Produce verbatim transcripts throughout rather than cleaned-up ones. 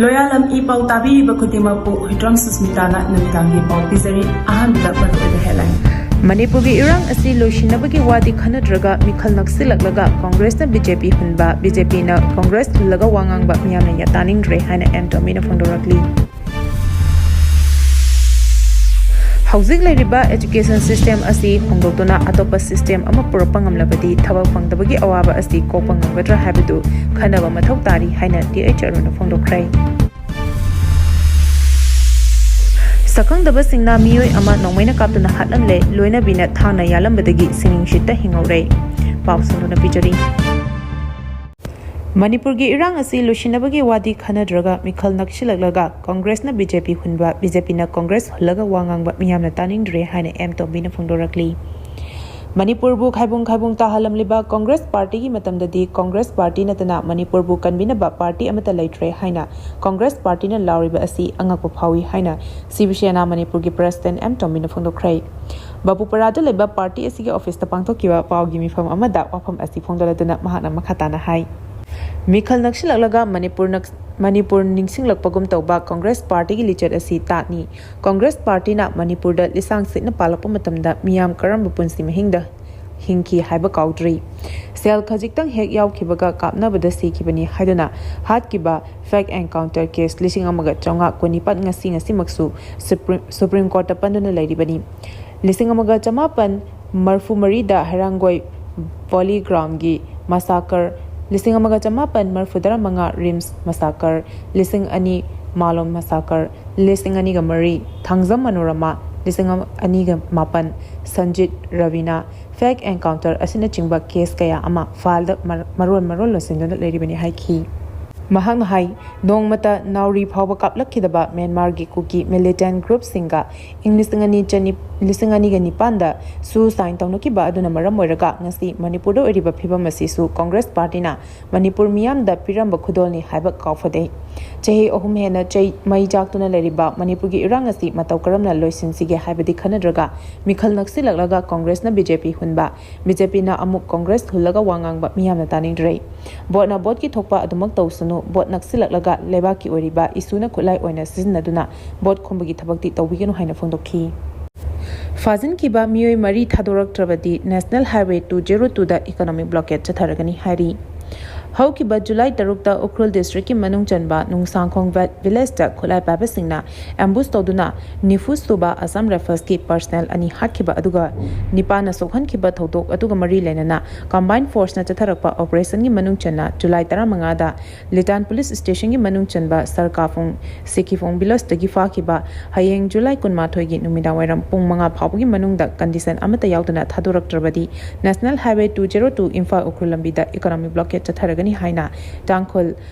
ꯂꯣꯌꯥꯂꯝ E ꯄꯥꯎ ꯇꯥꯕꯤꯔꯤꯕ ꯈꯨꯗꯤꯡꯃꯛꯄꯨ ꯍꯨꯏꯗ꯭ꯔꯣꯝ ꯁꯨꯁꯃꯤꯇꯥꯅ ꯅꯨꯃꯤꯗꯥꯡꯒꯤ ꯄꯥꯎ ꯄꯤꯖꯔꯤ꯫ ꯑꯍꯥꯟꯕꯗ ꯃꯔꯨꯑꯣꯏꯕ headline꯫ ꯃꯅꯤꯄꯨꯔꯒꯤ ꯏꯔꯥꯡ ꯑꯁꯤ ꯂꯣꯏꯁꯤꯟꯅꯕꯒꯤ ꯋꯥꯗꯤ ꯈꯟꯅꯗ꯭ꯔꯒ ꯃꯤꯈꯜ ꯅꯛꯁꯤꯜꯂꯛꯂꯒ ꯀꯣꯡꯒ꯭ꯔꯦꯁꯅ ꯕꯤ ꯖꯦ ꯄꯤ ꯍꯨꯟꯕ, ꯕꯤ ꯖꯦ ꯄꯤꯅ ꯀꯣꯡꯒ꯭ꯔꯦꯁ ꯍꯨꯜꯂꯒ ꯋꯥ ꯉꯥꯡꯕ ꯃꯤꯌꯥꯝꯅ ꯌꯥ ꯇꯥꯅꯤꯡꯗ꯭ꯔꯦ ꯍꯥꯏꯅ ꯑꯦꯝ ꯇꯣꯝꯕꯤꯅ ꯐꯣꯡꯗꯣꯔꯛꯂꯤ꯫ ꯍꯧꯖꯤꯛ ꯂꯩꯔꯤꯕ education system ꯑꯁꯤ ꯍꯣꯡꯗꯣꯛꯇꯨꯅ ꯑꯇꯣꯞꯄ system ꯑꯃ ꯄꯨꯔꯛꯄ ꯉꯝꯂꯕꯗꯤ ꯊꯕꯛ ꯐꯪꯗꯕꯒꯤ ꯑꯋꯥꯕ ꯑꯁꯤ ꯀꯣꯛꯄ ꯉꯝꯒꯗ꯭ꯔꯥ ꯍꯥꯏꯕꯗꯨ ꯈꯟꯅꯕ ꯃꯊꯧ ꯇꯥꯔꯤ ꯍꯥꯏꯅ ꯇꯤ ꯑꯩꯆ ꯑꯔꯨꯟꯅ ꯐꯣꯡꯗꯣꯛꯈ꯭ꯔꯦ꯫ ꯁꯛꯈꯪꯗꯕꯁꯤꯡꯅ ꯃꯤꯑꯣꯏ ꯑꯃ ꯅꯣꯡꯃꯩꯅ ꯀꯥꯞꯇꯨꯅ ꯍꯥꯠꯂꯝꯂꯦ, ꯂꯣꯏꯅꯕꯤꯅ ꯊꯥꯡꯅ ꯌꯥꯜꯂꯝꯕꯗꯒꯤ ꯁꯤꯅꯤꯡꯁꯤꯠꯇ ꯍꯤꯡꯍꯧꯔꯦ꯫ ꯄꯥꯎ ꯁꯟꯗꯣꯛꯅ ꯄꯤꯖꯔꯤ꯫ ꯃꯅꯤꯄꯨꯔꯒꯤ ꯏꯔꯥꯡ ꯑꯁꯤ ꯂꯣꯏꯁꯤꯟꯅꯕꯒꯤ ꯋꯥꯗꯤ ꯈꯟꯅꯗ꯭ꯔꯒ ꯃꯤꯈꯜ ꯅꯛꯁꯤꯜꯂꯛꯂꯒ ꯀꯣꯡꯒ꯭ꯔꯦꯁꯅ ꯕꯤ ꯖꯦ ꯄꯤ ꯍꯨꯟꯕ, ꯕꯤ ꯖꯦ ꯄꯤꯅ ꯀꯣꯡꯒ꯭ꯔꯦꯁ ꯍꯨꯜꯂꯒ ꯋꯥ ꯉꯥꯡꯕ ꯃꯤꯌꯥꯝꯅ ꯇꯥꯅꯤꯡꯗ꯭ꯔꯦ ꯍꯥꯏꯅ ꯑꯦꯝ ꯇꯣꯝꯕꯤꯅ ꯐꯣꯡꯗꯣꯔꯛꯂꯤ꯫ ꯃꯅꯤꯄꯨꯔꯕꯨ ꯈꯥꯏꯕꯨꯡ ꯈꯥꯏꯕꯨꯡ ꯇꯥꯍꯜꯂꯝꯂꯤꯕ ꯀꯣꯡꯒ꯭ꯔꯦꯁ ꯄꯥꯔꯇꯤꯒꯤ ꯃꯇꯝꯗꯗꯤ ꯀꯣꯡꯒ꯭ꯔꯦꯁ ꯄꯥꯔꯇꯤ ꯅꯠꯇꯅ ꯃꯅꯤꯄꯨꯔꯕꯨ ꯀꯟꯕꯤꯅꯕ ꯄꯥꯔꯇꯤ ꯑꯃꯠꯇ ꯂꯩꯇ꯭ꯔꯦ ꯍꯥꯏꯅ ꯀꯣꯡꯒ꯭ꯔꯦꯁ ꯄꯥꯔꯇꯤꯅ ꯂꯥꯎꯔꯤꯕ ꯑꯁꯤ ꯑꯉꯛꯄ ꯐꯥꯎꯏ ꯍꯥꯏꯅ ꯁꯤꯕ ꯁꯦꯅꯥ ꯃꯅꯤꯄꯨꯔꯒꯤ ꯄ꯭ꯔꯁꯤꯗꯦꯟ ꯑꯦꯝ ꯇꯣꯝꯕꯤꯅ ꯐꯣꯡꯗꯣꯛꯈ꯭ꯔꯦ꯫ ꯕꯥꯕꯨꯄꯥꯔꯥꯗ ꯂꯩꯕ ꯄꯥꯔꯇꯤ ꯑꯁꯤꯒꯤ ꯑꯣꯐꯤꯁꯇ ꯄꯥꯡꯊꯣꯛꯈꯤꯕ ꯄꯥꯎꯒꯤ ꯃꯤꯐꯝ ꯑꯃꯗ ꯋꯥꯐꯝ ꯑꯁꯤ ꯐꯣꯡꯗꯣꯛꯂꯗꯨꯅ ꯃꯍꯥꯛꯅ ꯃꯈꯥ ꯇꯥꯅ ꯍꯥꯏ, ꯃꯤꯈꯜ ꯅꯛꯁꯤꯜꯂꯛꯂꯒ ꯃꯅꯤꯄꯨꯔ ꯅꯛ-, ꯃꯅꯤꯄꯨꯔ ꯅꯤꯡꯁꯤꯡꯂꯛꯄꯒꯨꯝ ꯇꯧꯕ ꯀꯣꯡꯒ꯭ꯔꯦꯁ ꯄꯥꯔꯇꯤꯒꯤ ꯂꯤꯆꯠ ꯑꯁꯤ ꯇꯥꯠꯅꯤ꯫ ꯀꯣꯡꯒ꯭ꯔꯦꯁ ꯄꯥꯔꯇꯤꯅ ꯃꯅꯤꯄꯨꯔꯗ ꯂꯤꯁꯥꯡ ꯁꯤꯠꯅ ꯄꯥꯜꯂꯛꯄ ꯃꯇꯝꯗ ꯃꯤꯌꯥꯝ ꯀꯔꯝꯕ ꯄꯨꯟꯁꯤ ꯃꯍꯤꯡꯗ ꯍꯤꯡꯈꯤ ꯍꯥꯏꯕ ꯀꯥꯎꯗ꯭ꯔꯤ꯫ ꯁꯦꯜ ꯈꯖꯤꯛꯇꯪ ꯍꯦꯛ ꯌꯥꯎꯈꯤꯕꯒ ꯀꯥꯞꯅꯕꯗ ꯁꯤꯈꯤꯕꯅꯤ ꯍꯥꯏꯗꯨꯅ ꯍꯥꯠꯈꯤꯕ fake encounter case ꯂꯤꯁꯤꯡ ꯑꯃꯒ ꯆꯥꯝꯃꯉꯥ ꯀꯨꯟꯅꯤꯄꯥꯟ ꯉꯁꯤ ꯉꯁꯤꯃꯛꯁꯨ ꯁꯨꯄ꯭ꯔꯤ-, ꯁꯨꯄ꯭ꯔꯤꯝ ꯀꯣꯔꯠꯇ ꯄꯟꯗꯨꯅ ꯂꯩꯔꯤꯕꯅꯤ꯫ ꯂꯤꯁꯤꯡ ꯑꯃꯒ ꯆꯃꯥꯄꯟ ꯃꯔꯐꯨ ꯃꯔꯤꯗ ꯍꯩꯔꯥꯡꯒꯣꯏ ꯄꯣꯂꯤ ꯒ꯭ꯔꯥꯎꯟꯒꯤ massacre, ꯂꯤꯁꯤꯡ ꯑꯃꯒ ꯆꯃꯥꯄꯟ ꯃꯔꯐꯨ ꯇꯔꯥꯃꯉꯥ ꯔꯤꯝꯁ massacre, ꯂꯤꯁꯤꯡ ꯑꯅꯤ ꯃꯥꯂꯣꯝ massacre, ꯂꯤꯁꯤꯡ ꯑꯅꯤꯒ ꯃꯔꯤ ꯊꯥꯡꯖꯝ ꯃꯅꯣꯔꯃꯥ, ꯂꯤꯁꯤꯡ ꯑꯅꯤꯒ ꯃꯥꯄꯟ ꯁꯟꯖꯤꯠ ꯔꯕꯤꯅꯥ fake encounter ꯑꯁꯤꯅꯆꯤꯡꯕ case ꯀꯌꯥ ꯑꯃ fileꯗ ꯃꯔ-, ꯃꯔꯣꯜ ꯃꯔꯣꯜ ꯂꯣꯟꯁꯤꯟꯗꯨꯅ ꯂꯩꯔꯤꯕꯅꯤ ꯍꯥꯏꯈꯤ꯫ ꯃꯍꯥꯛꯅ ꯍꯥꯏ, ꯅꯣꯡꯃꯇ ꯅꯥꯎꯔꯤ ꯐꯥꯎꯕ ꯀꯥꯞꯂꯛꯈꯤꯗꯕ ꯃ꯭ꯌꯥꯟꯃꯥꯔꯒꯤ ꯀꯨꯀꯤ militant groupꯁꯤꯡꯒ ꯏꯪ ꯂꯤꯁꯤꯡ ꯑꯅꯤ ꯆꯅꯤ-, ꯂꯤꯁꯤꯡ ꯑꯅꯤꯒ ꯅꯤꯄꯥꯟꯗ ꯁꯨ ꯁꯥꯏꯟ ꯇꯧꯅꯈꯤꯕ ꯑꯗꯨꯅ ꯃꯔꯝ ꯑꯣꯏꯔꯒ ꯉꯁꯤ ꯃꯅꯤꯄꯨꯔꯗ ꯑꯣꯏꯔꯤꯕ ꯐꯤꯕꯝ ꯑꯁꯤꯁꯨ ꯀꯣꯡꯒ꯭ꯔꯦꯁ ꯄꯥꯔꯇꯤꯅ ꯃꯅꯤꯄꯨꯔ ꯃꯤꯌꯥꯝꯗ ꯄꯤꯔꯝꯕ ꯈꯨꯗꯣꯜꯅꯤ ꯍꯥꯏꯕ ꯀꯥꯎꯐꯗꯦ꯫ ꯆꯍꯤ ꯑꯍꯨꯝ ꯍꯦꯟꯅ ꯆꯩ-, ꯃꯩ ꯆꯥꯛꯇꯨꯅ ꯂꯩꯔꯤꯕ ꯃꯅꯤꯄꯨꯔꯒꯤ ꯏꯔꯥꯡ ꯑꯁꯤ ꯃꯇꯧ ꯀꯔꯝꯅ ꯂꯣꯏꯁꯤꯟꯁꯤꯒꯦ ꯍꯥꯏꯕꯗꯤ ꯈꯟꯅꯗ꯭ꯔꯒ ꯃꯤꯈꯜ ꯅꯛꯁꯤꯜꯂꯛꯂꯒ ꯀꯣꯡꯒ꯭ꯔꯦꯁꯅ ꯕꯤ ꯖꯦ ꯄꯤ ꯍꯨꯟꯕ, ꯕꯤ ꯖꯦ ꯄꯤꯅ ꯑꯃꯨꯛ ꯀꯣꯡꯒ꯭ꯔꯦꯁ ꯍꯨꯜꯂꯒ ꯋꯥ ꯉꯥꯡꯕ ꯃꯤꯌꯥꯝꯅ ꯇꯥꯅꯤꯡꯗ꯭ꯔꯦ꯫ ꯚꯣꯠꯅ ꯚꯣꯠꯀꯤ ꯊꯣꯛꯄ ꯑꯗꯨꯃꯛ ꯇꯧꯁꯅꯨ, ꯚꯣꯠ ꯅꯛꯁꯤꯜꯂꯛꯂꯒ ꯂꯩꯕꯥꯛꯀꯤ ꯑꯣꯏꯔꯤꯕ ꯏꯁꯨꯅ ꯈꯨꯠꯂꯥꯏ ꯑꯣꯏꯅ ꯁꯤꯖꯤꯟꯅꯗꯨꯅ ꯚꯣꯠ ꯈꯣꯝꯕꯒꯤ ꯊꯕꯛꯇꯤ ꯇꯧꯕꯤꯒꯅꯨ ꯍꯥꯏꯅ ꯐꯣꯡꯗꯣꯛꯈꯤ꯫ ꯐꯥꯖꯤꯟꯈꯤꯕ ꯃꯤꯑꯣꯏ ꯃꯔꯤ ꯊꯥꯗꯣꯔꯛꯇ꯭ꯔꯕꯗꯤ National Highway two zero two ꯗ economic blockade ꯆꯠꯊꯔꯒꯅꯤ ꯍꯥꯏꯔꯤ꯫ ꯍꯧꯈꯤꯕ ꯖꯨꯂꯥꯏ ꯇꯔꯨꯛꯇ ꯎꯈ꯭ꯔꯨꯜ district ꯀꯤ ꯃꯅꯨꯡ ꯆꯟꯕ ꯅꯨꯡꯁꯥꯡꯈꯣꯡ ꯚ-, village ꯇ ꯈꯨꯠꯂꯥꯏ ꯄꯥꯏꯕꯁꯤꯡꯅ ambush ꯇꯧꯗꯨꯅ ꯅꯤꯐꯨ ꯁꯨꯕ Assam Rifles ꯀꯤ personnel ꯑꯅꯤ ꯍꯥꯠꯈꯤꯕ ꯑꯗꯨꯒ ꯅꯤꯄꯥꯅ ꯁꯣꯛꯍꯟꯈꯤꯕ ꯊꯧꯗꯣꯛ ꯑꯗꯨꯒ ꯃꯔꯤ ꯂꯩꯅꯅ combined force ꯅ ꯆꯠꯊꯔꯛꯄ operation ꯒꯤ ꯃꯅꯨꯡ ꯆꯟꯅ ꯖꯨꯂꯥꯏ ꯇꯔꯥꯃꯉꯥꯗ ꯂꯤꯇꯥꯟ police station ꯒꯤ ꯃꯅꯨꯡ ꯆꯟꯕ ꯁꯔꯀꯥꯐꯣꯡ ꯁꯤꯈꯤꯐꯣꯡ village ꯇꯒꯤ ꯐꯥꯈꯤꯕ ꯍꯌꯦꯡ ꯖꯨꯂꯥꯏ ꯀꯨꯟꯃꯥꯊꯣꯏꯒꯤ ꯅꯨꯃꯤꯗꯥꯡꯋꯥꯏꯔꯝ ꯄꯨꯡ ꯃꯉꯥ ꯐꯥꯎꯕꯒꯤ ꯃꯅꯨꯡꯗ condition ꯑꯃꯠꯇ ꯌꯥꯎꯗꯅ ꯊꯥꯗꯣꯔꯛꯇ꯭ꯔꯕꯗꯤ National Highway two zero two Imphal Ukhrul ꯂꯝꯕꯤꯗ economic blockade ꯆꯠꯊꯔꯒꯅꯤ ꯍꯥꯏꯅ ꯇꯥꯡꯈꯨꯜ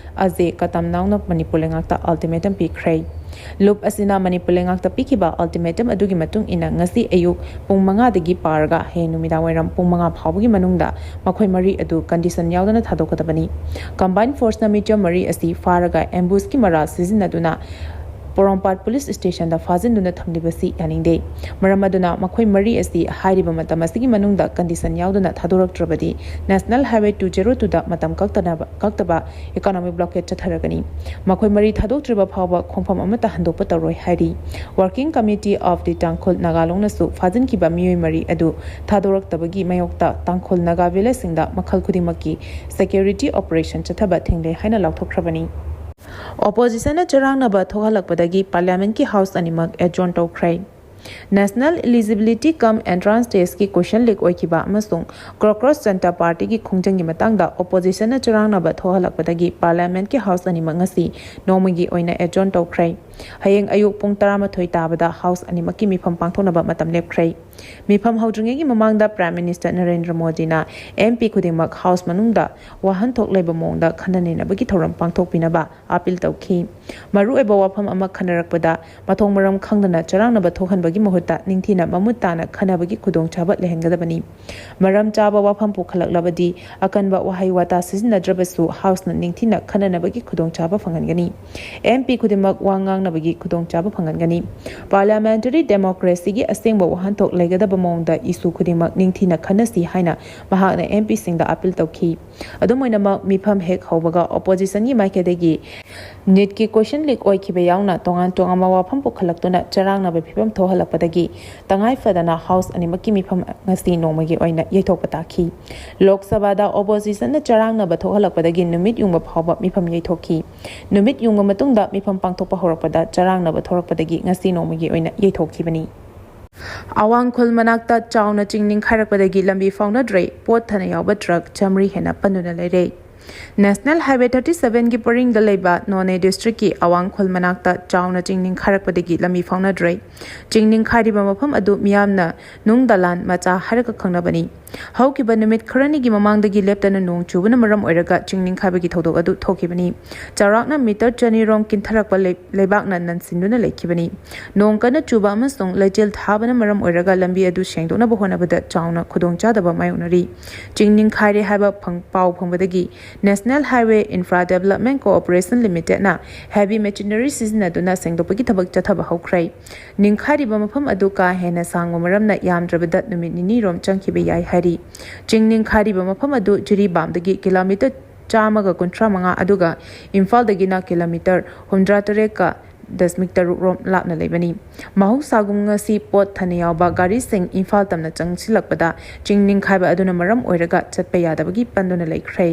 ꯑꯖꯦ ꯀꯇꯝꯅꯥꯎꯅ ꯃꯅꯤꯄꯨꯔ ꯂꯩꯉꯥꯛꯇ ultimatum ꯄꯤꯈ꯭ꯔꯦ꯫ ꯂꯨꯞ ꯑꯁꯤꯅ ꯃꯅꯤꯄꯨꯔ ꯂꯩꯉꯥꯛꯇ ꯄꯤꯈꯤꯕ ultimatum ꯑꯗꯨꯒꯤ ꯃꯇꯨꯡ ꯏꯟꯅ ꯉꯁꯤ ꯑꯌꯨꯛ ꯄꯨꯡ ꯃꯉꯥꯗꯒꯤ ꯄꯥꯔꯒ ꯍꯌꯦꯡ ꯅꯨꯃꯤꯗꯥꯡꯋꯥꯏꯔꯝ ꯄꯨꯡ ꯃꯉꯥ ꯐꯥꯎꯕꯒꯤ ꯃꯅꯨꯡꯗ ꯃꯈꯣꯏ ꯃꯔꯤ ꯑꯗꯨ condition ꯌꯥꯎꯗꯅ ꯊꯥꯗꯣꯛꯀꯗꯕꯅꯤ꯫ Combined force ꯅ ꯃꯤꯆꯝ ꯃꯔꯤ ꯑꯁꯤ ꯐꯥꯔꯒ ambush ꯀꯤ ꯃꯔꯥꯜ ꯁꯤꯖꯤꯟꯅꯗꯨꯅ ꯄꯣꯔꯣꯝꯄꯥꯠ police station ꯗ ꯐꯥꯖꯤꯟꯗꯨꯅ ꯊꯝꯂꯤꯕꯁꯤ ꯌꯥꯅꯤꯡꯗꯦ꯫ ꯃꯔꯝ ꯑꯗꯨꯅ ꯃꯈꯣꯏ ꯃꯔꯤ ꯑꯁꯤ ꯍꯥꯏꯔꯤꯕ ꯃꯇꯝ ꯑꯁꯤꯒꯤ ꯃꯅꯨꯡꯗ condition ꯌꯥꯎꯗꯅ ꯊꯥꯗꯣꯔꯛꯇ꯭ꯔꯕꯗꯤ National Highway two zero two ꯗ ꯃꯇꯝ ꯀꯛꯇꯅꯕ, ꯀꯛꯇꯕ economic blockade ꯆꯠꯊꯔꯒꯅꯤ꯫ ꯃꯈꯣꯏ ꯃꯔꯤ ꯊꯥꯗꯣꯛꯇ꯭ꯔꯤꯕ ꯐꯥꯎꯕ ꯈꯣꯡꯐꯝ ꯑꯃꯠꯇ ꯍꯟꯗꯣꯛꯄ ꯇꯧꯔꯣꯏ ꯍꯥꯏꯔꯤ꯫ Working Committee of the ꯇꯥꯡꯈꯨꯜ ꯅꯥꯒꯥ ꯂꯣꯡꯅꯁꯨ ꯐꯥꯖꯤꯟꯈꯤꯕ ꯃꯤꯑꯣꯏ ꯃꯔꯤ ꯑꯗꯨ ꯊꯥꯗꯣꯔꯛꯇꯕꯒꯤ ꯃꯥꯌꯣꯛꯇ ꯇꯥꯡꯈꯨꯜ ꯅꯥꯒꯥ village ꯁꯤꯡꯗ ꯃꯈꯜ ꯈꯨꯗꯤꯡꯃꯛꯀꯤ security operation ꯆꯠꯊꯕ ꯊꯤꯡꯂꯦ ꯍꯥꯏꯅ ꯂꯥꯎꯊꯣꯛꯈ꯭ꯔꯕꯅꯤ꯫ Opposition ꯅ ꯆꯔꯥꯡꯅꯕ ꯊꯣꯛꯍꯜꯂꯛꯄꯗꯒꯤ parliament ꯀꯤ house ꯑꯅꯤꯃꯛ adjourn ꯇꯧꯈ꯭ꯔꯦ꯫ National Eligibility cum Entrance Test ꯀꯤ question leak ꯑꯣꯏꯈꯤꯕ ꯑꯃꯁꯨꯡ Cockroach Janta Party ꯒꯤ ꯈꯣꯡꯖꯪꯒꯤ ꯃꯇꯥꯡꯗ opposition ꯅ ꯆꯔꯥꯡꯅꯕ ꯊꯣꯛꯍꯜꯂꯛꯄꯗꯒꯤ parliament ꯀꯤ house ꯑꯅꯤꯃꯛ ꯉꯁꯤ ꯅꯣꯡꯃꯒꯤ ꯑꯣꯏꯅ adjourn ꯇꯧꯈ꯭ꯔꯦ꯫ ꯍꯌꯦꯡ ꯑꯌꯨꯛ ꯄꯨꯡ ꯇꯔꯥꯃꯥꯊꯣꯏ ꯇꯥꯕꯗ house ꯑꯅꯤꯃꯛꯀꯤ ꯃꯤꯐꯝ ꯄꯥꯡꯊꯣꯛꯅꯕ ꯃꯇꯝ ꯂꯦꯞꯈ꯭ꯔꯦ꯫ ꯃꯤꯐꯝ ꯍꯧꯗ꯭ꯔꯤꯉꯩꯒꯤ ꯃꯃꯥꯡꯗ Prime Minister ꯅꯔꯦꯟꯗ꯭ꯔ ꯃꯣꯗꯤꯅ M P ꯈꯨꯗꯤꯡꯃꯛ House ꯃꯅꯨꯡꯗ ꯋꯥꯍꯟꯊꯣꯛ ꯂꯩꯕ ꯃꯑꯣꯡꯗ ꯈꯟꯅ ꯅꯩꯅꯕꯒꯤ ꯊꯧꯔꯝ ꯄꯥꯡꯊꯣꯛꯄꯤꯅꯕ appeal ꯇꯧꯈꯤ꯫ ꯃꯔꯨꯑꯣꯏꯕ ꯋꯥꯐꯝ ꯑꯃ ꯈꯟꯅꯔꯛꯄꯗ ꯃꯊꯣꯡ ꯃꯔꯝ ꯈꯪꯗꯅ ꯆꯔꯥꯡꯅꯕ ꯊꯣꯛꯍꯟꯕꯒꯤ ꯃꯍꯨꯠꯇ ꯅꯤꯡꯊꯤꯅ ꯃꯃꯨꯠ ꯇꯥꯅ ꯈꯟꯅꯕꯒꯤ ꯈꯨꯗꯣꯡꯆꯥꯕ ꯂꯩꯍꯟꯒꯗꯕꯅꯤ꯫ ꯃꯔꯝ ꯆꯥꯕ ꯋꯥꯐꯝ ꯄꯨꯈꯠꯂꯛꯂꯕꯗꯤ ꯑꯀꯟꯕ ꯋꯥꯍꯩ ꯋꯥꯇꯥ ꯁꯤꯖꯤꯟꯅꯗ꯭ꯔꯕꯁꯨ Houseꯅ ꯅꯤꯡꯊꯤꯅ ꯈꯟꯅꯅꯕꯒꯤ ꯈꯨꯗꯣꯡꯆꯥꯕ ꯐꯪꯍꯟꯒꯅꯤ꯫ M P ꯈꯨꯗꯤꯡꯃꯛ ꯋꯥ ꯉꯥꯡꯅꯕꯒꯤ ꯈꯨꯗꯣꯡꯆꯥꯕ ꯐꯪꯍꯟꯒꯅꯤ꯫ Parliamentary democracyꯒꯤ ꯑꯁꯦꯡꯕ ꯋꯥꯍꯟꯊꯣꯛ ꯂꯩꯒꯗꯕ ꯃꯑꯣꯡꯗ issue ꯈꯨꯗꯤꯡꯃꯛ ꯅꯤꯡꯊꯤꯅ ꯈꯟꯅꯁꯤ ꯍꯥꯏꯅ ꯃꯍꯥꯛꯅ M Pꯁꯤꯡꯗ appeal ꯇꯧꯈꯤ꯫ ꯑꯗꯨꯝ ꯑꯣꯏꯅꯃꯛ, ꯃꯤꯐꯝ ꯍꯦꯛ ꯍꯧꯕꯒ oppositionꯒꯤ ꯃꯥꯏꯀꯩꯗꯒꯤ NEETꯀꯤ question leak ꯑꯣꯏꯈꯤꯕ ꯌꯥꯎꯅ ꯇꯣꯉꯥꯟ ꯇꯣꯉꯥꯟꯕ ꯋꯥꯐꯝ ꯄꯨꯈꯠꯂꯛꯇꯨꯅ ꯆꯔꯥꯡꯅꯕ ꯐꯤꯕꯝ ꯊꯣꯛꯍꯜꯂꯛꯄꯗꯒꯤ ꯇꯉꯥꯏ ꯐꯗꯅ House ꯑꯅꯤꯃꯛꯀꯤ ꯃꯤꯐꯝ ꯉꯁꯤ ꯅꯣꯡꯃꯒꯤ ꯑꯣꯏꯅ ꯌꯩꯊꯣꯛꯄ ꯇꯥꯈꯤ꯫ ꯂꯣꯛ ꯁꯚꯥꯗ oppositionꯅ ꯆꯔꯥꯡꯅꯕ ꯊꯣꯛꯍꯜꯂꯛꯄꯗꯒꯤ ꯅꯨꯃꯤꯠ ꯌꯨꯡꯕ ꯐꯥꯎꯕ ꯃꯤꯐꯝ ꯌꯩꯊꯣꯛꯈꯤ꯫ ꯅꯨꯃꯤꯠ ꯌꯨꯡꯕ ꯃꯇꯨꯡꯗ ꯃꯤꯐꯝ ꯄꯥꯡꯊꯣꯛꯄ ꯍꯧꯔꯛꯄꯗ ꯆꯔꯥꯡꯅꯕ ꯊꯣꯛꯂꯛꯄꯗꯒꯤ ꯉꯁꯤ ꯅꯣꯡꯃꯒꯤ ꯑꯣꯏꯅ ꯌꯩꯊꯣꯛꯈꯤꯕꯅꯤ꯫ ꯑꯋꯥꯡ ꯈꯨꯜ ꯃꯅꯥꯛꯇ ꯆꯥꯎꯅ ꯆꯤꯡ ꯅꯤꯡꯈꯥꯏꯔꯛꯄꯗꯒꯤ ꯂꯝꯕꯤ ꯐꯥꯎꯅꯗ꯭ꯔꯦ, ꯄꯣꯠ ꯊꯥꯅ ꯌꯥꯎꯕ truck ꯆꯥꯃꯔꯤ ꯍꯦꯟꯅ ꯄꯟꯗꯨꯅ ꯂꯩꯔꯦ꯫ National Highway thirty sevenꯒꯤ ꯄꯔꯤꯡꯗ ꯂꯩꯕ ꯅꯣꯅꯦ districtꯀꯤ ꯑꯋꯥꯡ ꯈꯨꯜ ꯃꯅꯥꯛꯇ ꯆꯥꯎꯅ ꯆꯤꯡ ꯅꯤꯡꯈꯥꯏꯔꯛꯄꯗꯒꯤ ꯂꯝꯕꯤ ꯐꯥꯎꯅꯗ꯭ꯔꯦ꯫ ꯆꯤꯡ ꯅꯤꯡꯈꯥꯏꯔꯤꯕ ꯃꯐꯝ ꯑꯗꯨ ꯃꯤꯌꯥꯝꯅ ꯅꯨꯡ ꯗꯂꯥꯟ ꯃꯆꯥ ꯍꯥꯏꯔꯒ ꯈꯪꯅꯕꯅꯤ꯫ ꯍꯧꯈꯤꯕ ꯅꯨꯃꯤꯠ ꯈꯔꯅꯤꯒꯤ ꯃꯃꯥꯡꯗꯒꯤ ꯂꯦꯞꯇꯅ ꯅꯣꯡ ꯆꯨꯕꯅ ꯃꯔꯝ ꯑꯣꯏꯔꯒ ꯆꯤꯡ ꯅꯤꯡꯈꯥꯏꯕꯒꯤ ꯊꯧꯗꯣꯛ ꯑꯗꯨ ꯊꯣꯛꯈꯤꯕꯅꯤ꯫ ꯆꯥꯎꯔꯥꯛꯅ meter ꯆꯅꯤ ꯔꯣꯝ ꯀꯤꯟꯊꯔꯛꯄ ꯂꯩ-, ꯂꯩꯕꯥꯛꯅ ꯅꯟꯁꯤꯟꯗꯨꯅ ꯂꯩꯈꯤꯕꯅꯤ꯫ ꯅꯣꯡ ꯀꯟꯅ ꯆꯨꯕ ꯑꯃꯁꯨꯡ ꯂꯩꯆꯤꯜ ꯊꯥꯕꯅ ꯃꯔꯝ ꯑꯣꯏꯔꯒ ꯂꯝꯕꯤ ꯑꯗꯨ ꯁꯦꯡꯗꯣꯛꯅꯕ ꯍꯣꯠꯅꯕꯗ ꯆꯥꯎꯅ ꯈꯨꯗꯣꯡꯆꯥꯗꯕ ꯃꯥꯌꯣꯛꯅꯔꯤ꯫ ꯆꯤꯡ ꯅꯤꯡꯈꯥꯏꯔꯦ ꯍꯥꯏꯕ ꯐꯪ-, ꯄꯥꯎ ꯐꯪꯕꯗꯒꯤ National Highway Infra Development Corporation Limitedꯅ heavy machinery ꯁꯤꯖꯤꯟꯅꯗꯨꯅ ꯁꯦꯡꯗꯣꯛꯄꯒꯤ ꯊꯕꯛ ꯆꯠꯊꯕ ꯍꯧꯈ꯭ꯔꯦ꯫ ꯅꯤꯡꯈꯥꯏꯔꯤꯕ ꯃꯐꯝ ꯑꯗꯨ ꯀꯥ ꯍꯦꯟꯅ ꯁꯥꯡꯕ ꯃꯔꯝꯅ ꯌꯥꯝꯗ꯭ꯔꯕꯗ ꯅꯨꯃꯤꯠ ꯅꯤꯅꯤ ꯔꯣꯝ ꯆꯪꯈꯤꯕ ꯌꯥꯏ ꯍꯥꯏꯔꯤ꯫ ꯆꯤꯡ ꯅꯤꯡꯈꯥꯏꯔꯤꯕ ꯃꯐꯝ ꯑꯗꯨ ꯖꯤꯔꯤꯕꯥꯝꯗꯒꯤ kilometre ꯆꯥꯝꯃꯒ ꯀꯨꯟꯊ꯭ꯔꯥ ꯃꯉꯥ ꯑꯗꯨꯒ ꯏꯝꯐꯥꯜꯗꯒꯤꯅ kilometre ꯍꯨꯝꯗ꯭ꯔꯥ ꯇꯔꯦꯠꯀ ꯗꯁꯃꯤꯛ ꯇꯔꯨꯛ ꯔꯣꯝ ꯂꯥꯞꯅ ꯂꯩꯕꯅꯤ꯫ ꯃꯍꯧꯁꯥꯒꯨꯝ ꯉꯁꯤ ꯄꯣꯠ ꯊꯥꯅ ꯌꯥꯎꯕ ꯒꯥꯔꯤꯁꯤꯡ ꯏꯝꯐꯥꯜ ꯇꯝꯅ ꯆꯪꯁꯤꯜꯂꯛꯄꯗ ꯆꯤꯡ ꯅꯤꯡꯈꯥꯏꯕ ꯑꯗꯨꯅ ꯃꯔꯝ ꯑꯣꯏꯔꯒ ꯆꯠꯄ ꯌꯥꯗꯕꯒꯤ ꯄꯟꯗꯨꯅ ꯂꯩꯈ꯭ꯔꯦ꯫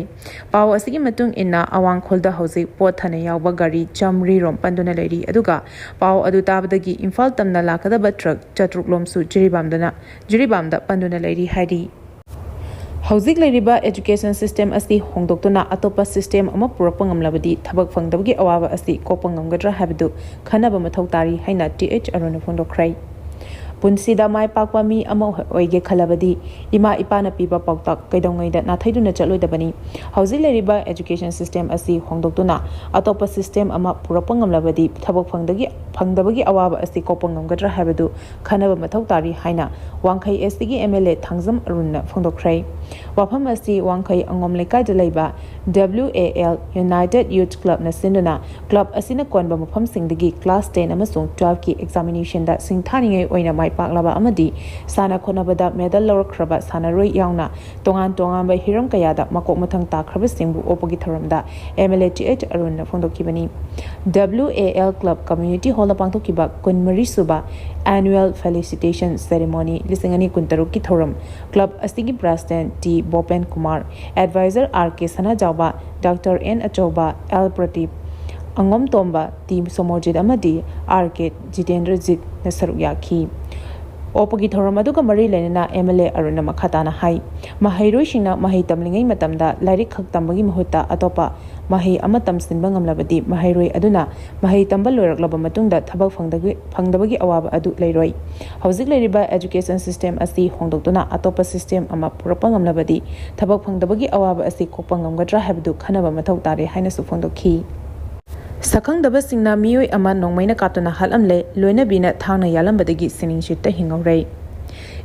ꯄꯥꯎ ꯑꯁꯤꯒꯤ ꯃꯇꯨꯡ ꯏꯟꯅ ꯑꯋꯥꯡ ꯈꯨꯜꯗ ꯍꯧꯖꯤꯛ ꯄꯣꯠ ꯊꯥꯅ ꯌꯥꯎꯕ ꯒꯥꯔꯤ ꯆꯥꯃꯔꯤ ꯔꯣꯝ ꯄꯟꯗꯨꯅ ꯂꯩꯔꯤ, ꯑꯗꯨꯒ ꯄꯥꯎ ꯑꯗꯨ ꯇꯥꯕꯗꯒꯤ ꯏꯝꯐꯥꯜ ꯇꯝꯅ ꯂꯥꯛꯀꯗꯕ truck ꯆꯥꯇ꯭ꯔꯨꯛ ꯂꯣꯝꯁꯨ ꯖꯤꯔꯤꯕꯥꯝꯗꯅ, ꯖꯤꯔꯤꯕꯥꯝꯗ ꯄꯟꯗꯨꯅ ꯂꯩꯔꯤ ꯍꯥꯏꯔꯤ꯫ ꯍꯧꯖꯤꯛ ꯂꯩꯔꯤꯕ education system ꯑꯁꯤ ꯍꯣꯡꯗꯣꯛꯇꯨꯅ ꯑꯇꯣꯞꯄ system ꯑꯃ ꯄꯨꯔꯛꯄ ꯉꯝꯂꯕꯗꯤ ꯊꯕꯛ ꯐꯪꯗꯕꯒꯤ ꯑꯋꯥꯕ ꯑꯁꯤ ꯀꯣꯛꯄ ꯉꯝꯒꯗ꯭ꯔꯥ ꯍꯥꯏꯕꯗꯨ ꯈꯟꯅꯕ ꯃꯊꯧ ꯇꯥꯔꯤ ꯍꯥꯏꯅ ꯇꯤ ꯑꯩꯆ ꯑꯔꯨꯟꯅ ꯐꯣꯡꯗꯣꯛꯈ꯭ꯔꯦ꯫ ꯄꯨꯟꯁꯤꯗ ꯃꯥꯏ ꯄꯥꯛꯄ ꯃꯤ ꯑꯃ ꯑꯣꯏꯒꯦ ꯈꯜꯂꯕꯗꯤ ꯏꯃꯥ ꯏꯄꯥꯅ ꯄꯤꯕ ꯄꯥꯎꯇꯥꯛ ꯀꯩꯗꯧꯉꯩꯗ ꯅꯥꯊꯩꯗꯨꯅ ꯆꯠꯂꯣꯏꯗꯕꯅꯤ꯫ ꯍꯧꯖꯤꯛ ꯂꯩꯔꯤꯕ education system ꯑꯁꯤ ꯍꯣꯡꯗꯣꯛꯇꯨꯅ ꯑꯇꯣꯞꯄ system ꯑꯃ ꯄꯨꯔꯛꯄ ꯉꯝꯂꯕꯗꯤ ꯊꯕꯛ ꯐꯪꯗꯒꯤ-, ꯐꯪꯗꯕꯒꯤ ꯑꯋꯥꯕ ꯑꯁꯤ ꯀꯣꯛꯄ ꯉꯝꯒꯗ꯭ꯔꯥ ꯍꯥꯏꯕꯗꯨ ꯈꯟꯅꯕ ꯃꯊꯧ ꯇꯥꯔꯤ ꯍꯥꯏꯅ ꯋꯥꯡꯈꯩ S T ꯒꯤ M L A ꯊꯥꯡꯖꯝ ꯑꯔꯨꯟꯅ ꯐꯣꯡꯗꯣꯛꯈ꯭ꯔꯦ꯫ ꯋꯥꯐꯝ ꯑꯁꯤ ꯋꯥꯡꯈꯩ ꯑꯉꯣꯝ ꯂꯩꯀꯥꯏꯗ ꯂꯩꯕ W A L United Youth Club ꯅ ꯁꯤꯟꯗꯨꯅ club ꯑꯁꯤꯅ ꯀꯣꯟꯕ ꯃꯐꯝꯁꯤꯡꯗꯒꯤ class ten ꯑꯃꯁꯨꯡ twelve ꯀꯤ examination ꯗ ꯁꯤꯡꯊꯥꯅꯤꯡꯉꯥꯏ ꯑꯣꯏꯅ ꯃꯥꯏ ꯄꯥꯛꯂꯕ ꯑꯃꯗꯤ ꯁꯥꯟꯅ ꯈꯣꯠꯅꯕꯗ medal ꯂꯧꯔꯛꯈ꯭ꯔꯕ ꯁꯥꯟꯅꯔꯣꯏ ꯌꯥꯎꯅ ꯇꯣꯉꯥꯟ ꯇꯣꯉꯥꯟꯕ ꯍꯤꯔꯝ ꯀꯌꯥꯗ ꯃꯀꯣꯛ ꯃꯊꯪ ꯇꯥꯈ꯭ꯔꯕꯁꯤꯡꯕꯨ ꯑꯣꯛꯄꯒꯤ ꯊꯧꯔꯝꯗ M L A T H ꯑꯔꯨꯟꯅ ꯐꯣꯡꯗꯣꯛꯈꯤꯕꯅꯤ꯫ W A L Club Community Hall ꯗ ꯄꯥꯡꯊꯣꯛꯈꯤꯕ ꯀꯨꯟꯃꯔꯤ ꯁꯨꯕ Annual Felicitation Ceremony ꯂꯤꯁꯤꯡ ꯑꯅꯤ ꯀꯨꯟꯇꯔꯨꯛꯀꯤ ꯊꯧꯔꯝ club ꯑꯁꯤꯒꯤ president T ꯕꯣꯄꯦꯟ Kumar, advisor R K ꯁꯅꯥꯖꯥꯎꯕ, Doctor N ꯑꯆꯧꯕ, L ꯄ꯭ꯔꯗꯤꯞ, ꯑꯉꯣꯝꯇꯣꯝꯕ, T ꯁꯣꯃꯣꯔꯖꯤꯠ ꯑꯃꯗꯤ R K ꯖꯤꯇꯦꯟꯗ꯭ꯔꯖꯤꯠꯅ ꯁꯔꯨꯛ ꯌꯥꯈꯤ꯫ ꯑꯣꯛꯄꯒꯤ ꯊꯧꯔꯝ ꯑꯗꯨꯒ ꯃꯔꯤ ꯂꯩꯅꯅ M L A ꯑꯔꯨꯟꯅ ꯃꯈꯥ ꯇꯥꯅ ꯍꯥꯏ, ꯃꯍꯩꯔꯣꯏꯁꯤꯡꯅ ꯃꯍꯩ ꯇꯝꯂꯤꯉꯩ ꯃꯇꯝꯗ ꯂꯥꯏꯔꯤꯛ ꯈꯛ ꯇꯝꯕꯒꯤ ꯃꯍꯨꯠꯇ ꯑꯇꯣꯞꯄ ꯃꯍꯩ ꯑꯃ ꯇꯝꯁꯤꯟꯕ ꯉꯝꯂꯕꯗꯤ ꯃꯍꯩꯔꯣꯏ ꯑꯗꯨꯅ ꯃꯍꯩ ꯇꯝꯕ ꯂꯣꯏꯔꯛꯂꯕ ꯃꯇꯨꯡꯗ ꯊꯕꯛ ꯐꯪꯗꯒꯤ-, ꯐꯪꯗꯕꯒꯤ ꯑꯋꯥꯕ ꯑꯗꯨ ꯂꯩꯔꯣꯏ꯫ ꯍꯧꯖꯤꯛ ꯂꯩꯔꯤꯕ education system ꯑꯁꯤ ꯍꯣꯡꯗꯣꯛꯇꯨꯅ ꯑꯇꯣꯞꯄ system ꯑꯃ ꯄꯨꯔꯛꯄ ꯉꯝꯂꯕꯗꯤ ꯊꯕꯛ ꯐꯪꯗꯕꯒꯤ ꯑꯋꯥꯕ ꯑꯁꯤ ꯀꯣꯛꯄ ꯉꯝꯒꯗ꯭ꯔꯥ ꯍꯥꯏꯕꯗꯨ ꯈꯟꯅꯕ ꯃꯊꯧ ꯇꯥꯔꯦ ꯍꯥꯏꯅꯁꯨ ꯐꯣꯡꯗꯣꯛꯈꯤ꯫ ꯁꯛꯈꯪꯗꯕꯁꯤꯡꯅ ꯃꯤꯑꯣꯏ ꯑꯃ ꯅꯣꯡꯃꯩꯅ ꯀꯥꯞꯇꯨꯅ ꯍꯥꯠꯂꯝꯂꯦ, ꯂꯣꯏꯅꯕꯤꯅ ꯊꯥꯡꯅ ꯌꯥꯜꯂꯝꯕꯗꯒꯤ ꯁꯤꯅꯤꯡꯁꯤꯠꯇ ꯍꯤꯡꯍꯧꯔꯦ꯫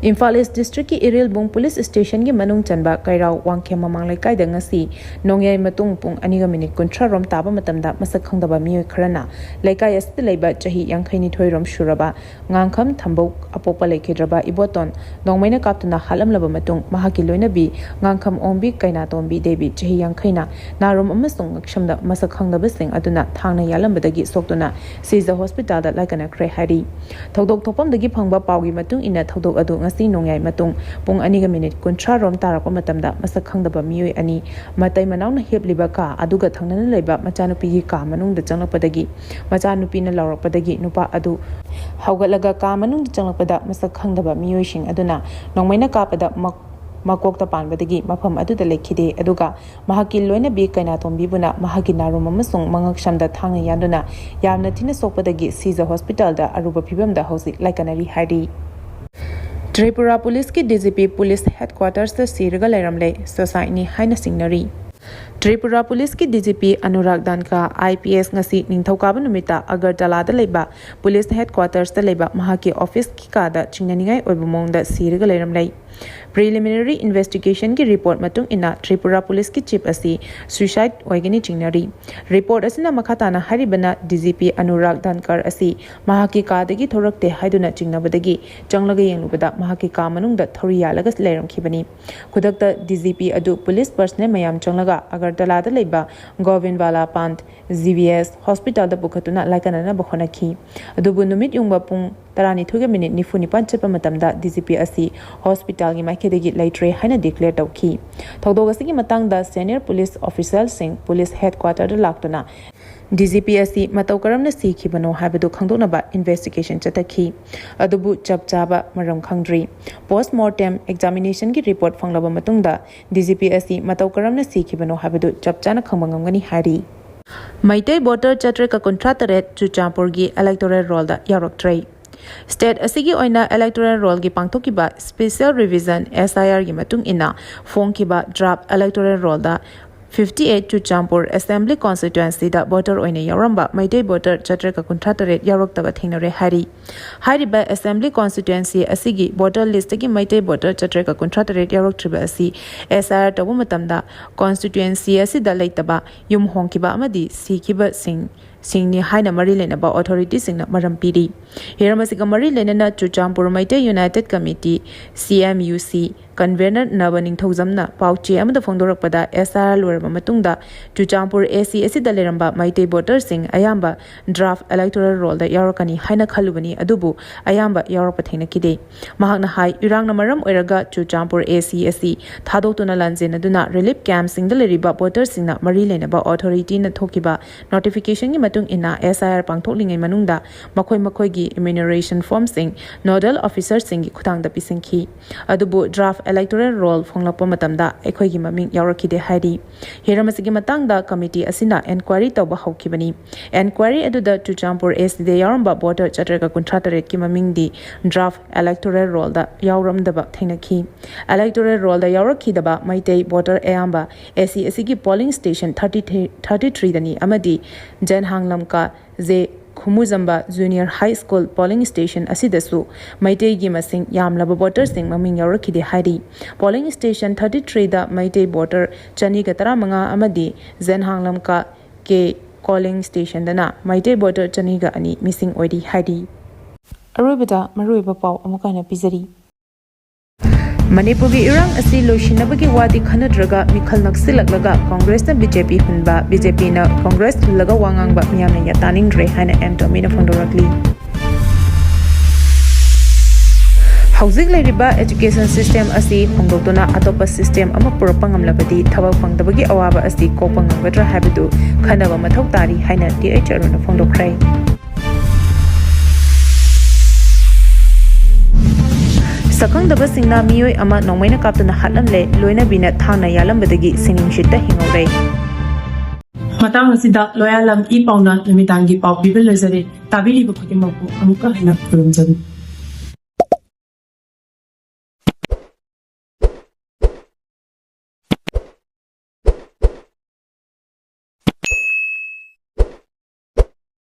ꯏꯝꯐꯥꯜ East District ꯀꯤ ꯏꯔꯤꯜꯕꯨꯡ Police Station ꯒꯤ ꯃꯅꯨꯡ ꯆꯟꯕ ꯀꯩꯔꯥꯎ ꯋꯥꯡꯈꯦꯝ ꯃꯃꯥꯡ ꯂꯩꯀꯥꯏꯗ ꯉꯁꯤ ꯅꯣꯡꯌꯥꯏ ꯃꯇꯨꯡ ꯄꯨꯡ ꯑꯅꯤꯒ minute ꯀꯨꯟꯊ꯭ꯔꯥ ꯔꯣꯝ ꯇꯥꯕ ꯃꯇꯝꯗ ꯃꯁꯛ ꯈꯪꯗꯕ ꯃꯤꯑꯣꯏ ꯈꯔꯅ ꯂꯩꯀꯥꯏ ꯑꯁꯤꯗ ꯂꯩꯕ ꯆꯍꯤ ꯌꯥꯡꯈꯩ ꯅꯤꯊꯣꯏ ꯔꯣꯝ ꯁꯨꯔꯕ ꯉꯥꯡꯈꯝ ꯊꯝꯕꯧ ꯑꯄꯣꯛꯄ ꯂꯩꯈꯤꯗ꯭ꯔꯕ ꯏꯕꯣꯇꯣꯟ ꯅꯣꯡꯃꯩꯅ ꯀꯥꯞꯇꯨꯅ ꯍꯥꯠꯂꯝꯂꯕ ꯃꯇꯨꯡ ꯃꯍꯥꯛꯀꯤ ꯂꯣꯏꯅꯕꯤ ꯉꯥꯡꯈꯝ ꯑꯣꯡꯕꯤ ꯀꯩꯅꯥꯇꯣꯝꯕꯤ ꯗꯦꯕꯤ ꯆꯍꯤ ꯌꯥꯡꯈꯩꯅ ꯅꯥꯔꯣꯝ ꯑꯃꯁꯨꯡ ꯉꯛꯁꯝꯗ ꯃꯁꯛ ꯈꯪꯗꯕꯁꯤꯡ ꯑꯗꯨꯅ ꯊꯥꯡꯅ ꯌꯥꯜꯂꯝꯕꯗꯒꯤ ꯁꯣꯛꯇꯨꯅ ꯁꯤꯖ ꯍꯣꯁꯄꯤꯇꯥꯜꯗ ꯂꯥꯏꯀꯠꯅꯈ꯭ꯔꯦ ꯍꯥꯏꯔꯤ꯫ ꯊꯧꯗꯣꯛ ꯊꯣꯛꯐꯝꯗꯒꯤ ꯐꯪꯕ ꯄꯥꯎꯒꯤ ꯃꯇꯨꯡ ꯏꯟꯅ ꯊꯧꯗꯣꯛ ꯑꯗꯨ ꯉꯁꯤ ꯅꯣꯡꯌꯥꯏ ꯃꯇꯨꯡ ꯄꯨꯡ ꯑꯅꯤꯒ minute ꯀꯨꯟꯊ꯭ꯔꯥ ꯔꯣꯝ ꯇꯥꯔꯛꯄ ꯃꯇꯝꯗ ꯃꯁꯛ ꯈꯪꯗꯕ ꯃꯤꯑꯣꯏ ꯑꯅꯤ ꯃꯇꯩ ꯃꯅꯥꯎꯅ ꯍꯤꯞꯂꯤꯕ ꯀꯥ ꯑꯗꯨꯒ ꯊꯪꯅꯅ ꯂꯩꯕ ꯃꯆꯥꯅꯨꯄꯤꯒꯤ ꯀꯥ ꯃꯅꯨꯡꯗ ꯆꯪꯂꯛꯄꯗꯒꯤ ꯃꯆꯥꯅꯨꯄꯤꯅ ꯂꯥꯎꯔꯛꯄꯗꯒꯤ ꯅꯨꯄꯥ ꯑꯗꯨ ꯍꯧꯒꯠꯂꯒ ꯀꯥ ꯃꯅꯨꯡꯗ ꯆꯪꯂꯛꯄꯗ ꯃꯁꯛ ꯈꯪꯗꯕ ꯃꯤꯑꯣꯏꯁꯤꯡ ꯑꯗꯨꯅ ꯅꯣꯡꯃꯩꯅ ꯀꯥꯞꯄꯗ ꯃꯛ-, ꯃꯀꯣꯛꯇ ꯄꯥꯟꯕꯗꯒꯤ ꯃꯐꯝ ꯑꯗꯨꯗ ꯂꯩꯈꯤꯗꯦ꯫ ꯑꯗꯨꯒ ꯃꯍꯥꯛꯀꯤ ꯂꯣꯏꯅꯕꯤ ꯀꯩꯅꯥꯇꯣꯝꯕꯤꯕꯨꯅ ꯃꯍꯥꯛꯀꯤ ꯅꯥꯔꯨꯝ ꯑꯃꯁꯨꯡ ꯃꯉꯛꯁꯝꯗ ꯊꯥꯡꯅ ꯌꯥꯟꯗꯨꯅ ꯌꯥꯝꯅ ꯊꯤꯅ ꯁꯣꯛꯄꯗꯒꯤ ꯁꯤꯖ ꯍꯣꯁꯄꯤꯇꯥꯜꯗ ꯑꯔꯨꯕ ꯐꯤꯕꯝꯗ ꯍꯧꯖꯤꯛ ꯂꯥꯏꯀꯠꯅꯔꯤ ꯍꯥꯏꯔꯤ꯫ ꯇ꯭ꯔꯤꯄꯨꯔꯥ ꯄꯨꯂꯤꯁꯀꯤ ꯗꯤ ꯖꯤ ꯄꯤ ꯄꯨꯂꯤꯁ ꯍꯦꯗꯀ꯭ꯋꯥꯇꯔꯁꯇ ꯁꯤꯔꯒ ꯂꯩꯔꯝꯂꯦ, suicideꯅꯤ ꯍꯥꯏꯅ ꯆꯤꯡꯅꯔꯤ꯫ ꯇ꯭ꯔꯤꯄꯨꯔꯥ ꯄꯨꯂꯤꯁꯀꯤ D G P Anurag ꯙꯥꯟꯀꯥ, I P S, ꯉꯁꯤ ꯅꯤꯡꯊꯧꯀꯥꯕ ꯅꯨꯃꯤꯠꯇ ꯑꯒꯔꯇꯂꯥꯗ ꯂꯩꯕ ꯄꯨꯂꯤꯁ ꯍꯦꯗꯀ꯭ꯋꯥꯇꯔꯁꯇ ꯂꯩꯕ ꯃꯍꯥꯛꯀꯤ ꯑꯣꯐꯤꯁꯀꯤ ꯀꯥꯗ ꯆꯤꯡꯅꯅꯤꯡꯉꯥꯏ ꯑꯣꯏꯕ ꯃꯑꯣꯡꯗ ꯁꯤꯔꯒ ꯂꯩꯔꯝꯂꯦ꯫ Preliminary investigationꯒꯤ report ꯃꯇꯨꯡ ꯏꯟꯅ, ꯇ꯭ꯔꯤꯄꯨꯔꯥ ꯄꯨꯂꯤꯁꯀꯤ ꯆꯤꯐ ꯑꯁꯤ suicide ꯑꯣꯏꯒꯅꯤ ꯆꯤꯡꯅꯔꯤ꯫ Report ꯑꯁꯤꯅ ꯃꯈꯥ ꯇꯥꯅ ꯍꯥꯏꯔꯤꯕꯅ, ꯗꯤ ꯖꯤ ꯄꯤ ꯑꯅꯨꯔꯥꯒ ꯙꯥꯟꯀꯔ ꯑꯁꯤ ꯃꯍꯥꯛꯀꯤ ꯀꯥꯗꯒꯤ ꯊꯣꯔꯛꯇꯦ ꯍꯥꯏꯗꯨꯅ ꯆꯤꯡꯅꯕꯗꯒꯤ ꯆꯪꯂꯒ ꯌꯦꯡꯂꯨꯕꯗ ꯃꯍꯥꯛꯀꯤ ꯀꯥ ꯃꯅꯨꯡꯗ ꯊꯧꯔꯤ ꯌꯥꯜꯂꯒ ꯂꯩꯔꯝꯈꯤꯕꯅꯤ꯫ ꯈꯨꯗꯛꯇ ꯗꯤ ꯖꯤ ꯄꯤ ꯑꯗꯨ ꯄꯨꯂꯤꯁ personnel ꯃꯌꯥꯝ ꯆꯪꯂꯒ ꯑꯒꯔꯇꯂꯥꯗ ꯂꯩꯕ ꯒꯣꯕꯤꯟꯗ ꯕꯥꯂꯥ ꯄꯥꯟꯊ, ꯖꯤ ꯕꯤ ꯑꯦꯁ, ꯍꯣꯁꯄꯤꯇꯥꯜꯗ ꯄꯨꯈꯠꯇꯨꯅ ꯂꯥꯏꯀꯠꯅꯅꯕ ꯍꯣꯠꯅꯈꯤ꯫ ꯑꯗꯨꯕꯨ ꯅꯨꯃꯤꯠ ꯌꯨꯡꯕ ꯄꯨꯡ ꯇꯔꯥꯅꯤꯊꯣꯏꯒ ꯃꯤꯅꯤꯠ ꯅꯤꯐꯨ ꯅꯤꯄꯥꯟ ꯆꯠꯄ ꯃꯇꯝꯗ ꯗꯤ ꯖꯤ ꯄꯤ ꯑꯁꯤ ꯍꯣꯁꯄꯤꯇꯥꯜꯒꯤ ꯃꯥꯏꯀꯩꯗꯒꯤ ꯂꯩꯇ꯭ꯔꯦ ꯍꯥꯏꯅ declare ꯇꯧꯈꯤ꯫ ꯊꯧꯗꯣꯛ ꯑꯁꯤꯒꯤ ꯃꯇꯥꯡꯗ senior police officialꯁꯤꯡ ꯄꯨꯂꯤꯁ ꯍꯦꯗꯀ꯭ꯋꯥꯇꯔꯗ ꯂꯥꯛꯇꯨꯅ ꯗꯤ ꯖꯤ ꯄꯤ ꯑꯁꯤ ꯃꯇꯧ ꯀꯔꯝꯅ ꯁꯤꯈꯤꯕꯅꯣ ꯍꯥꯏꯕꯗꯨ ꯈꯪꯗꯣꯛꯅꯕ investigation ꯆꯠꯊꯈꯤ꯫ ꯑꯗꯨꯕꯨ ꯆꯞ ꯆꯥꯕ ꯃꯔꯝ ꯈꯪꯗ꯭ꯔꯤ꯫ Post mortem examinationꯒꯤ report ꯐꯪꯂꯕ ꯃꯇꯨꯡꯗ ꯗꯤ ꯖꯤ ꯄꯤ ꯑꯁꯤ ꯃꯇꯧ ꯀꯔꯝꯅ ꯁꯤꯈꯤꯕꯅꯣ ꯍꯥꯏꯕꯗꯨ ꯆꯞ ꯆꯥꯅ ꯈꯪꯕ ꯉꯝꯒꯅꯤ ꯍꯥꯏꯔꯤ꯫ ꯃꯩꯇꯩ voter ꯆꯥꯇ꯭ꯔꯦꯠꯀ ꯀꯨꯟꯊ꯭ꯔꯥ ꯇꯔꯦꯠ ꯆꯨꯔꯆꯥꯟꯄꯨꯔꯒꯤ electoral rollꯗ ꯌꯥꯎꯔꯛꯇ꯭ꯔꯦ꯫ State ꯑꯁꯤꯒꯤ ꯑꯣꯏꯅ electoral rollꯒꯤ ꯄꯥꯡꯊꯣꯛꯈꯤꯕ special revision S I Rꯒꯤ ꯃꯇꯨꯡ ꯏꯟꯅ ꯐꯣꯡꯈꯤꯕ draft electoral rollꯗ fifty eight Churachandpur Assembly Constituencyꯗ voter ꯑꯣꯏꯅ ꯌꯥꯎꯔꯝꯕ ꯃꯩꯇꯩ voter ꯆꯥꯇ꯭ꯔꯦꯠꯀ ꯀꯨꯟꯊ꯭ꯔꯥ ꯇꯔꯦꯠ ꯌꯥꯎꯔꯛꯇꯕ ꯊꯦꯡꯅꯔꯦ ꯍꯥꯏꯔꯤ꯫ ꯍꯥꯏꯔꯤꯕ Assembly Constituency ꯑꯁꯤꯒꯤ voter listꯇꯒꯤ ꯃꯩꯇꯩ voter ꯆꯥꯇ꯭ꯔꯦꯠꯀ ꯀꯨꯟꯊ꯭ꯔꯥ ꯇꯔꯦꯠ ꯌꯥꯎꯔꯛꯇ꯭ꯔꯤꯕ ꯑꯁꯤ S I R ꯇꯧꯕ ꯃꯇꯝꯗ constituency ꯑꯁꯤꯗ ꯂꯩꯇꯕ, ꯌꯨꯝ ꯍꯣꯡꯈꯤꯕ ꯑꯃꯗꯤ ꯁꯤꯈꯤꯕꯁꯤꯡ, ꯁꯤꯡꯅꯤ ꯍꯥꯏꯅ ꯃꯔꯤ ꯂꯩꯅꯕ authorityꯁꯤꯡꯅ ꯃꯔꯝ ꯄꯤꯔꯤ꯫ ꯍꯤꯔꯝ ꯑꯁꯤꯒ ꯃꯔꯤ ꯂꯩꯅꯅ Churachandpur Meitei United Committee, C M U C, convener ꯅꯕ ꯅꯤꯡꯊꯧꯖꯝꯅ ꯄꯥꯎꯆꯦ ꯑꯃꯗ ꯐꯣꯡꯗꯣꯔꯛꯄꯗ, S I R ꯂꯣꯏꯔꯕ ꯃꯇꯨꯡꯗ ꯆꯨꯔꯆꯥꯟꯄꯨꯔ A C ꯑꯁꯤꯗ ꯂꯩꯔꯝꯕ ꯃꯩꯇꯩ voterꯁꯤꯡ ꯑꯌꯥꯝꯕ draft electoral rollꯗ ꯌꯥꯎꯔꯛꯀꯅꯤ ꯍꯥꯏꯅ ꯈꯜꯂꯨꯕꯅꯤ, ꯑꯗꯨꯕꯨ ꯑꯌꯥꯝꯕ ꯌꯥꯎꯔꯛꯄ ꯊꯦꯡꯅꯈꯤꯗꯦ꯫ ꯃꯍꯥꯛꯅ ꯍꯥꯏ, ꯏꯔꯥꯡꯅ ꯃꯔꯝ ꯑꯣꯏꯔꯒ ꯆꯨꯔꯆꯥꯟꯄꯨꯔ A C ꯑꯁꯤ ꯊꯥꯗꯣꯛꯇꯨꯅ ꯂꯥꯟꯖꯦꯟꯅꯗꯨꯅ relief campꯁꯤꯡꯗ ꯂꯩꯔꯤꯕ voterꯁꯤꯡꯅ ꯃꯔꯤ ꯂꯩꯅꯕ authorityꯅ ꯊꯣꯛꯈꯤꯕ notificationꯒꯤ ꯃꯇꯨꯡ ꯏꯟꯅ S I R ꯄꯥꯡꯊꯣꯛꯂꯤꯉꯩ ꯃꯅꯨꯡꯗ ꯃꯈꯣꯏ ꯃꯈꯣꯏꯒꯤ enumeration formꯁꯤꯡ nodal officerꯁꯤꯡꯒꯤ ꯈꯨꯠꯊꯥꯡꯗ ꯄꯤꯁꯤꯟꯈꯤ꯫ ꯑꯗꯨꯕꯨ draft electoral roll ꯐꯣꯡꯂꯛꯄ ꯃꯇꯝꯗ ꯑꯩꯈꯣꯏꯒꯤ ꯃꯃꯤꯡ ꯌꯥꯎꯔꯛꯈꯤꯗꯦ ꯍꯥꯏꯔꯤ꯫ ꯍꯤꯔꯝ ꯑꯁꯤꯒꯤ ꯃꯇꯥꯡꯗ committee ꯑꯁꯤꯅ enquiry ꯇꯧꯕ ꯍꯧꯈꯤꯕꯅꯤ꯫ Enquiry ꯑꯗꯨꯗ ꯆꯨꯔꯆꯥꯟꯄꯨꯔ A Cꯗ ꯌꯥꯎꯔꯝꯕ voter ꯆꯥꯇ꯭ꯔꯦꯠꯀ ꯀꯨꯟꯊ꯭ꯔꯥ ꯇꯔꯦꯠꯀꯤ ꯃꯃꯤꯡꯗꯤ draft electoral rollꯗ ꯌꯥꯎꯔꯝꯗꯕ ꯊꯦꯡꯅꯈꯤ꯫ Electoral rollꯗ ꯌꯥꯎꯔꯛꯈꯤꯗꯕ ꯃꯩꯇꯩ voter ꯑꯌꯥꯝꯕ A C ꯑꯁꯤꯒꯤ polling station thirty three thirty threeꯗꯅꯤ ꯑꯃꯗꯤ ꯖꯦꯟꯍꯥꯡ ꯂꯝꯀꯥ J ꯈꯨꯃꯨꯖꯝꯕ Junior High School polling station ꯑꯁꯤꯗꯁꯨ ꯃꯩꯇꯩꯒꯤ ꯃꯁꯤꯡ ꯌꯥꯝꯂꯕ voterꯁꯤꯡ ꯃꯃꯤꯡ ꯌꯥꯎꯔꯛꯈꯤꯗꯦ ꯍꯥꯏꯔꯤ꯫ Polling station thirty threeꯗ Meitei voter ꯆꯅꯤꯒ ꯇꯔꯥꯃꯉꯥ ꯑꯃꯗꯤ ꯖꯦꯟꯍꯥꯡ ꯂꯝꯀꯥ K polling stationꯗꯅ ꯃꯩꯇꯩ voter ꯆꯅꯤꯒ ꯑꯅꯤ missing ꯑꯣꯏꯔꯤ ꯍꯥꯏꯔꯤ꯫ ꯑꯔꯣꯏꯕꯗ ꯃꯔꯨꯑꯣꯏꯕ ꯄꯥꯎ ꯑꯃꯨꯛ ꯍꯟꯅ ꯄꯤꯖꯔꯤ꯫ ꯃꯅꯤꯄꯨꯔꯒꯤ ꯏꯔꯥꯡ ꯑꯁꯤ ꯂꯣꯏꯁꯤꯟꯅꯕꯒꯤ ꯋꯥꯗꯤ ꯈꯟꯅꯗ꯭ꯔꯒ ꯃꯤꯈꯜ ꯅꯛꯁꯤꯜꯂꯛꯂꯒ ꯀꯣꯡꯒ꯭ꯔꯦꯁꯅ B J P ꯍꯨꯟꯕ, B J Pꯅ ꯀꯣꯡꯒ꯭ꯔꯦꯁ ꯍꯨꯜꯂꯒ ꯋꯥ ꯉꯥꯡꯕ ꯃꯤꯌꯥꯝꯅ ꯌꯥ ꯇꯥꯅꯤꯡꯗ꯭ꯔꯦ ꯍꯥꯏꯅ ꯑꯦꯝ ꯇꯣꯃꯤꯅ ꯐꯣꯡꯗꯣꯔꯛꯂꯤ꯫ ꯍꯧꯖꯤꯛ ꯂꯩꯔꯤꯕ education system ꯑꯁꯤ ꯍꯣꯡꯗꯣꯛꯇꯨꯅ ꯑꯇꯣꯞꯄ system ꯑꯃ ꯄꯨꯔꯛꯄ ꯉꯝꯂꯕꯗꯤ ꯊꯕꯛ ꯐꯪꯗꯕꯒꯤ ꯑꯋꯥꯕ ꯑꯁꯤ ꯀꯣꯛꯄ ꯉꯝꯒꯗ꯭ꯔꯥ ꯍꯥꯏꯕꯗꯨ ꯈꯟꯅꯕ ꯃꯊꯧ ꯇꯥꯔꯤ ꯍꯥꯏꯅ T H ꯑꯔꯨꯟꯅ ꯐꯣꯡꯗꯣꯛꯈ꯭ꯔꯦ꯫ ꯁꯛꯈꯪꯗꯕꯁꯤꯡꯅ ꯃꯤꯑꯣꯏ ꯑꯃ ꯅꯣꯡꯃꯩꯅ ꯀꯥꯞꯇꯨꯅ ꯍꯥꯠꯂꯝꯂꯦ, ꯂꯣꯏꯅꯕꯤꯅ ꯊꯥꯡꯅ ꯌꯥꯜꯂꯝꯕꯗꯒꯤ ꯁꯤꯡꯅꯨꯡꯁꯤꯠꯇ ꯍꯤꯡꯍꯧꯔꯦ꯫ ꯃꯇꯥꯡ ꯑꯁꯤꯗ ꯂꯣꯌꯥꯂꯝ ꯏ ꯄꯥꯎꯅ ꯅꯨꯃꯤꯗꯥꯡꯒꯤ ꯄꯥꯎ ꯄꯤꯕ ꯂꯣꯏꯖꯔꯦ꯫ ꯇꯥꯕꯤꯔꯤꯕ ꯈꯨꯗꯤꯡꯃꯛꯄꯨ ꯑꯃꯨꯛꯀ ꯍꯟꯅ ꯈꯨꯔꯨꯝꯖꯔꯤ꯫